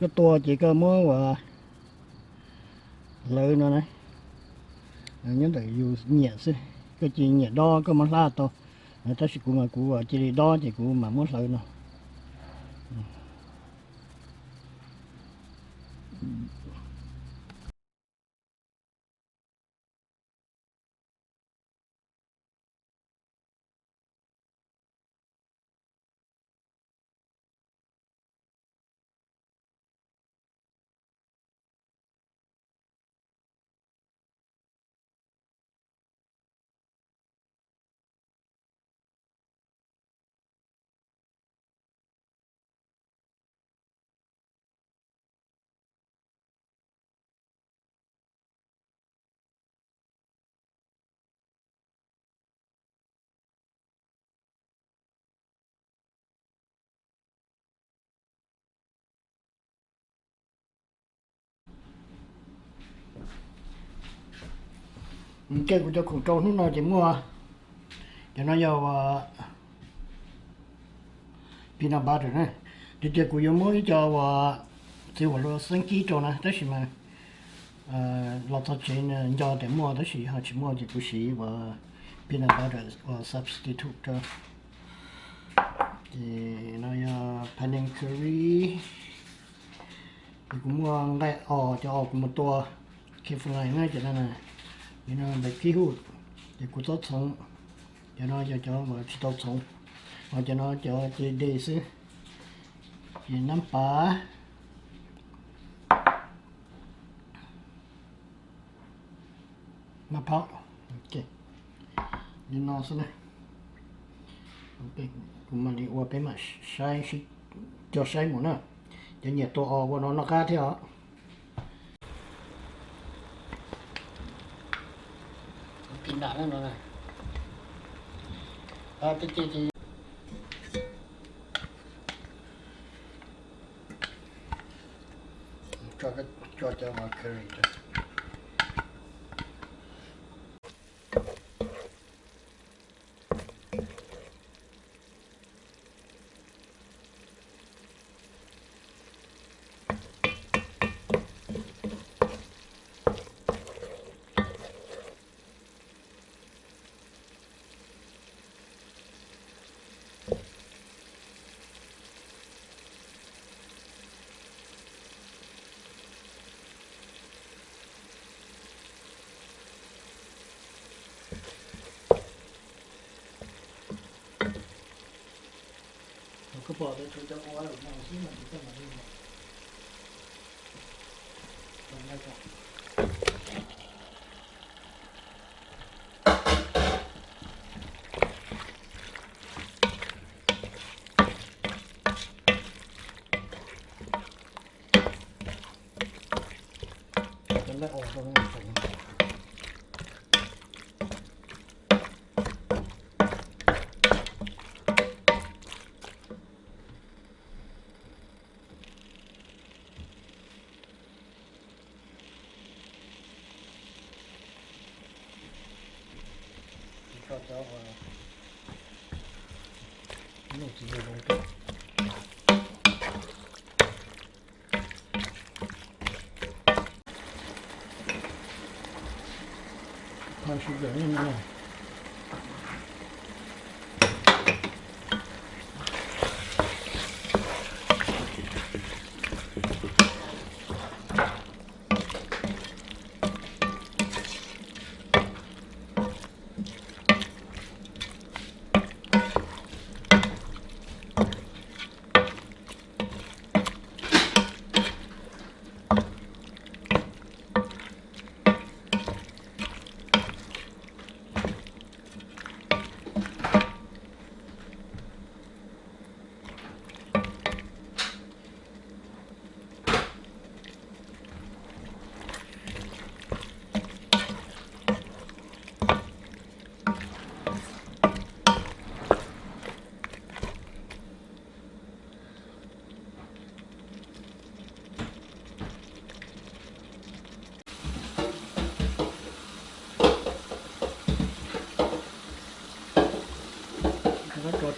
Koj tua ces koj muab ua hlawv no na, nyob ntawm yus nyiam xwb. Koj cia nyiam dob koj muab hlab tau, tab sis kuv mas kuv cia li dob ces kuv mam muab hlawv no. Ces kuv cov khoom rau hnub no ces muaj, cov no yog peanut butter na. Tiag tiag kuv yuav muab ib co uas txiv huam luag xeeb kib rau na, tab sis mas los txog tsev nco tias muaj tab sis ho tsis muaj ces kuv siv uas peanut butter uas substitute rau. Ces no yog panang curry. Ces kuv muaj nqaij os, cov os kuv mus tua carefully na, ces no, no npais kib hu, ces kuv txhob txhoov. Cov no yog cov uas tsis tau txhoov, ho cov no cov ces de xwb. Ces nab pas, nab phab, li no xwb na. Kuv mam li ua peb mam saib, coj saib mus na. Cov nyiam tua os ua no noj qab thiab os. Tso cov curry rau. Koj pom tias tshuav cov ua no xwb mas tsis txawj mam li ua.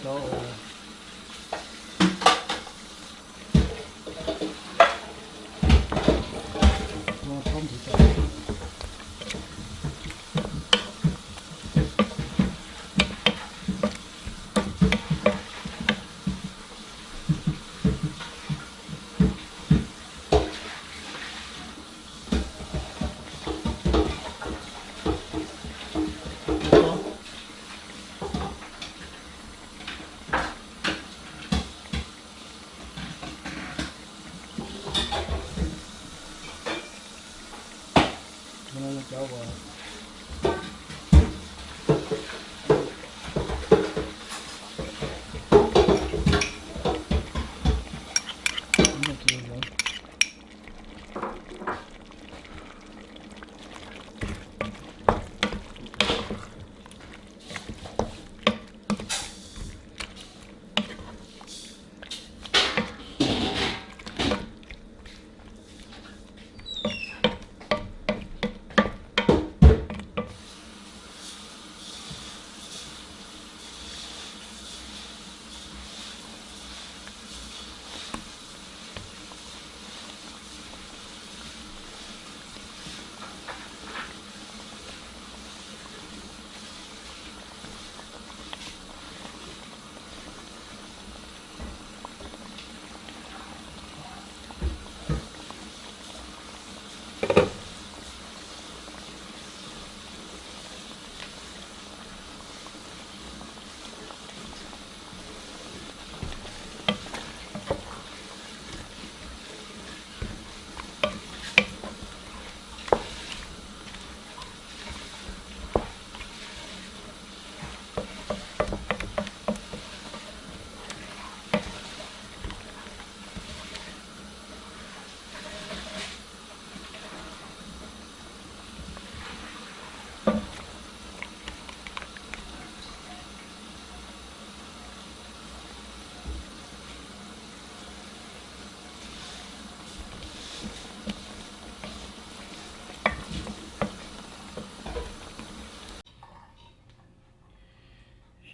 Cov ua thaub ntxiv rau. Cov ua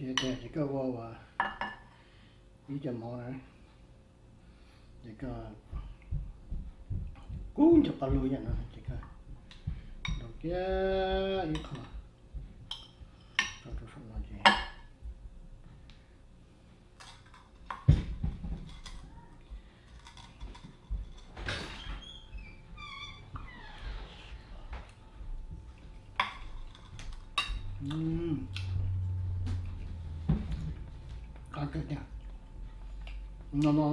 Siav tiag ces koj ua ua ib co mov na, ces koj kub ncog paj lug yam no ces koj rau kiag ib qho tso rau saum no ces qab kawg tiag no no.